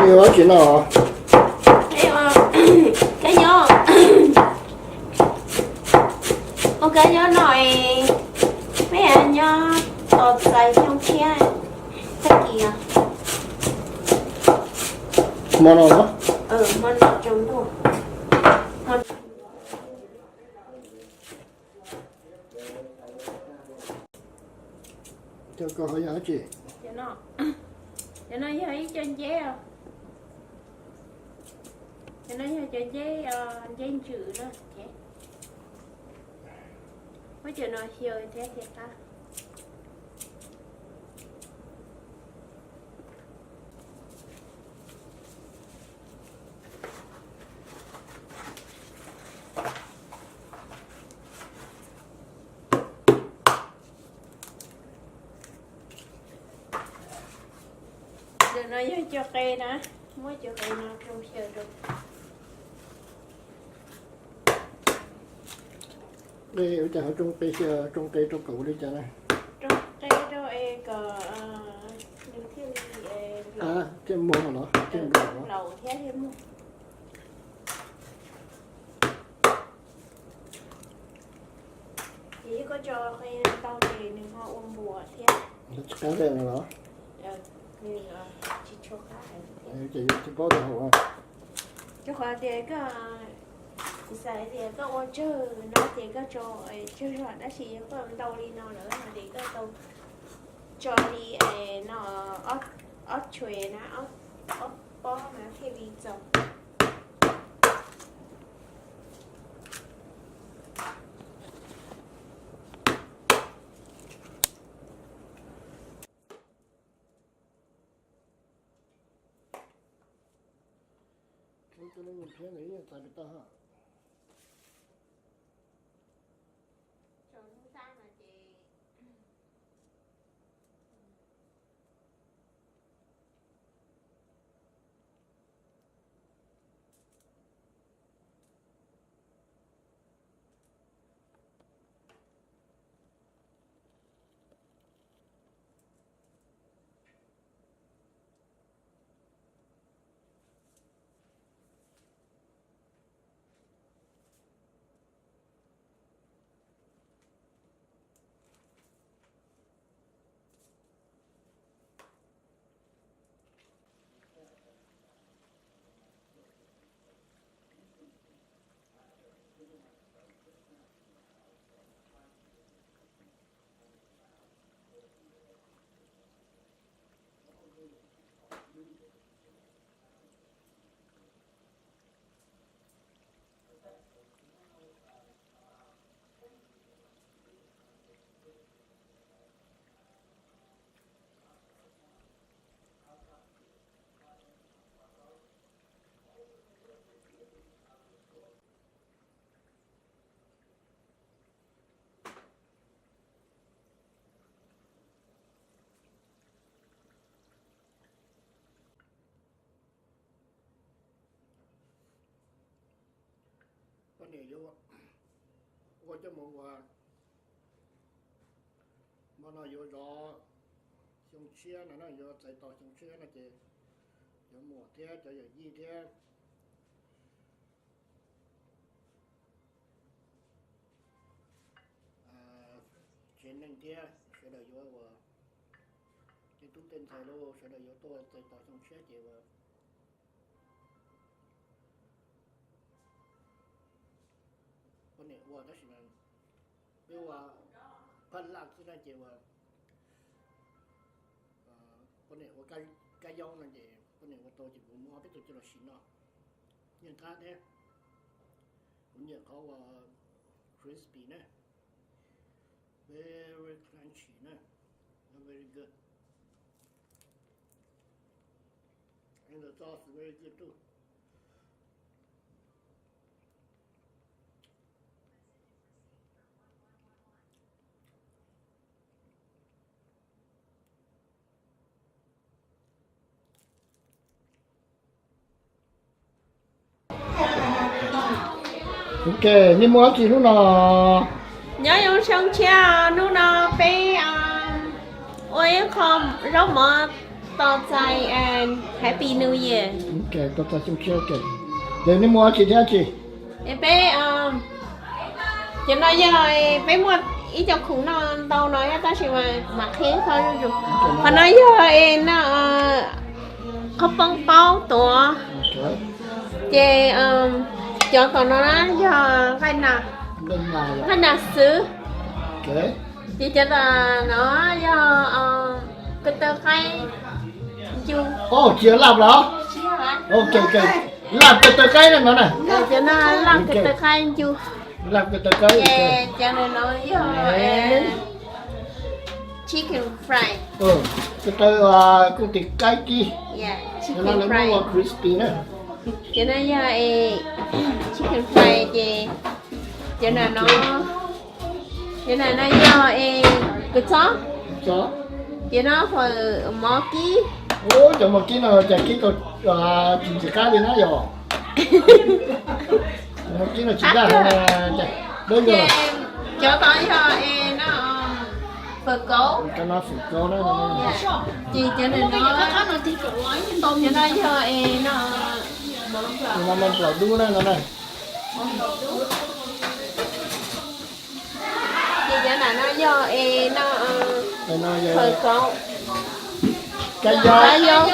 Ua dab tsi no? Kab nyob, ua kab nyob no, peb nyob tos txais xyoo tshiab tag kis. Hmo no los? Hmo no tsaus ntuj. Cov ko yog dab tsi? Cov no yog ib co nceb os. Cov no yog cov nceb, nceb ntsws na. Muab cov no xyaw thiab ces qab. Ntawm no yog cov qe na, muab cov qe no tsoo xyaw rau. Ua cas ho tsoo qe xyaw, tsoo qe rau kom ua li cas na? Tsoo qe rau es kom nws thiaj li, thiaj muag los thiaj nplaum thiab thiaj muag. Ces yog koj tso qe tau ces nws ho ua npuas thiab. Tsis qab li no los? Nws tsis tshua qab. Ces yuav tsis paub tau hauv. Rau qhov tias koj, tsis xav tias koj ua tsawg no ces koj tso tsawg zog, tab sis yog koj ntau li no lawm hais tias koj tau tso li no ob tshue na, ob pob na thiaj li txaus. Txav pem toj ha. Poj niam yuav ua coj mus ua, hmo no yuav zov xyoo tshiab no na, yuav txais tos xyoo tshiab no ces cov muam thiab cov yawm yij thiab tsev neeg thiab sawv daws yuav ua, tej tub tej ntxhais los sawv daws yuav tuaj txais tos xyoo tshiab ces ua, poj niam ua tab sis peb ua phaj laj xwb na ces ua, poj niam ua kab yaub no ces poj niam ua tau ces kuv muab peb tug coj los sim noj. Nyiam qab thiab, kuv nyiam qhov ua crispy na, very crunchy na, very good. And the sauce is very good too. Ok, nej muaj dab tsi hnub no? Nyob zoo xyoo tshiab, hnub no peb ua ib qho zaub mov Tos txais Happy New Year. Ok, tos txais xyoo tshiab, ok. Ces nej muaj dab tsi thiab tsis? Peb, cov no yog peb muaj ib co khoom noj ntau no thiab tab sis mas mam qhia qhov zuj zus. Qhov no yog es no, qhov poob paub tuav. Ces cov tom no na yog nqaij nas, nqaij nas xwb. Ces cov tom no yog ko taw qaib ncu. Tsis yog laj los? Laj ko taw qaib no na. Cov no laj ko taw qaib ncu. Laj ko taw qaib. Ces cov no yog chicken fry. Ko taw kooj tis qaib kib. Cov no lawv muab ua crispy na. Cov no yog chicken fry ces cov no, cov no yog es kua txob. Cov no fawm mov kib. Cov mov kib no cas kib tau tsis ntxim qab li na yog. Mov kib no tsis ncaj. Cov tod yog es no fawm kauv. Ces cov no, cov no yog es no, no nplaum dub na no na. Ces cov no yog es no fawm kauv. Kab yaub,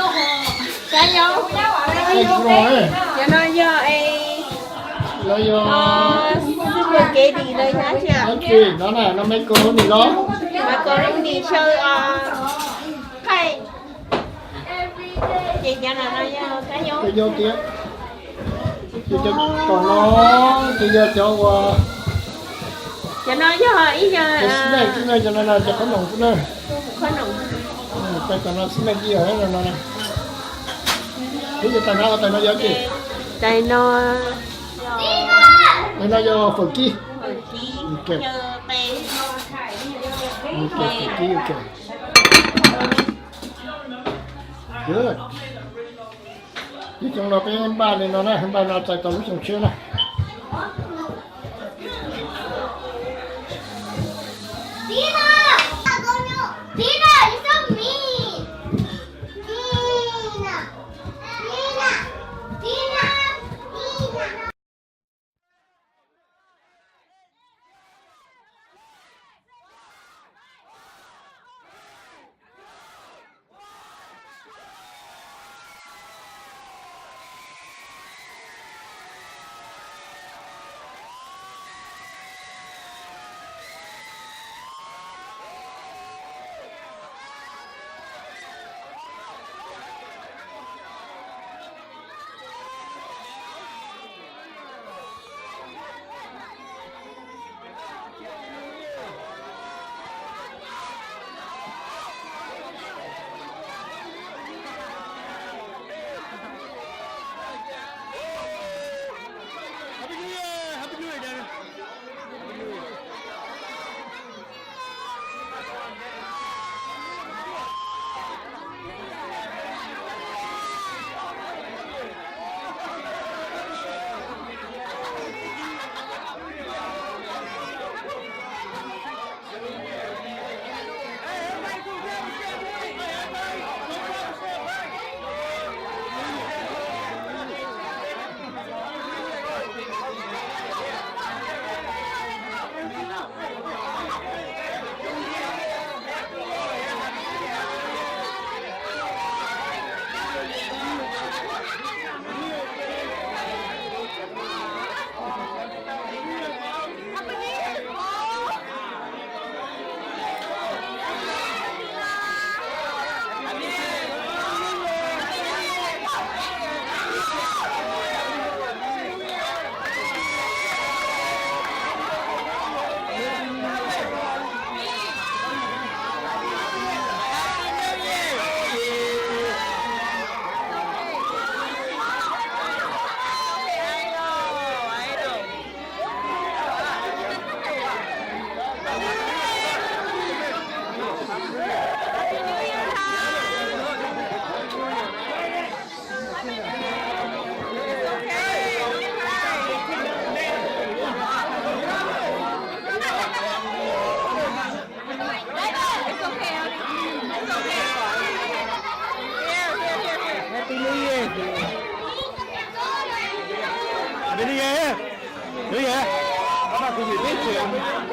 kab yaub. Cov no yog es los yog spaghetti los yog dab tsi? No na, no macaroni los? Macaroni xyaw qaij. Ces cov no yog kab yaub tiag. Ces cov tom no ces yog cov uas, cov no yog ib yog snack xwb na, cov no cov qhob noom xwb na. Qhob noom. Tom no snack ib yam no na. Ib yam tais no, tais no yog dab tsi? Tais no, tais no yog fawm kib. Fawm kib, ok. Good. Lub xyoo no peb npaj li no na, npaj no txais tau lub xyoo tshiab na.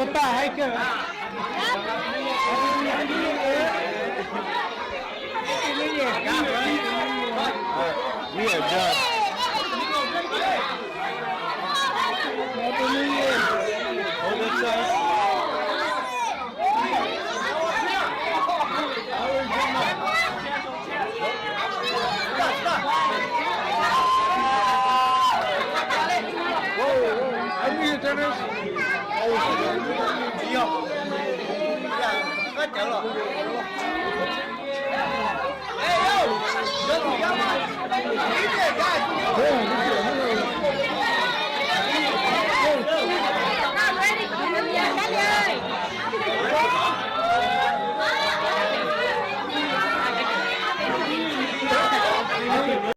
Tab hais kawg. Happy New Year. Happy New Year. We are done. Happy New Year. Hold it tight. Whoa, whoa. Happy New Year, Dennis. Ê, koj cawv los.